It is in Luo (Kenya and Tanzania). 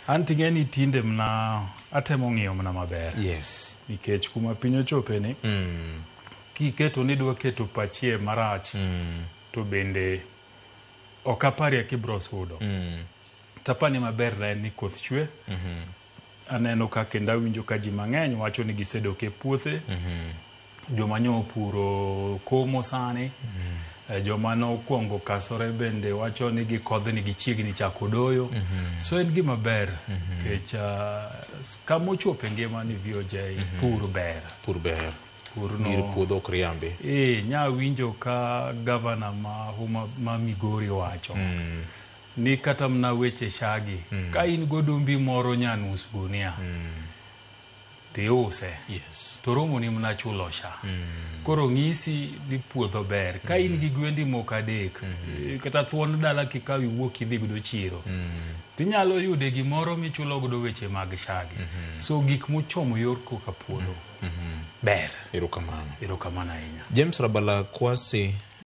An ting'e ni tinde mna atemo ng'iyo mna maber. Yes. Nikech kuma piny ochope ni, kiketo ni idwa keto pachi e marach, to bende ok aparie kibro sudo. Tapani maber na en ni koth chwe. Aneno ka kendo awinjo ka ji mang'eny wacho ni gisedok e puothe. Joma nyo opuro komo sani. Joma nokwongo kasore bende wacho ni gikodhni gichiegni chako doyo. So en gima ber nikech kama ochopo e ngima ni VOJ pur ber. Pur ber. Pur Gir no puodho ok riambi. Nya winjo ka gavana ma Homa ma Migori wacho ni kata mana weche shagi ka in godumbi moro nya nus gunia tiuse. Yes. To romo ni mana chulo sha. Koro ng'isi ni puodho ber. Ka in gi gwendi moko adek, kata thuon dala kikaw iwuok idhi godo chiro, tinyalo yude gimoro michulo godo weche mag shagi. So gik mochomo yor koka puodho ber. Erokamano. Erokamano ahinya. James Rabala Kwasi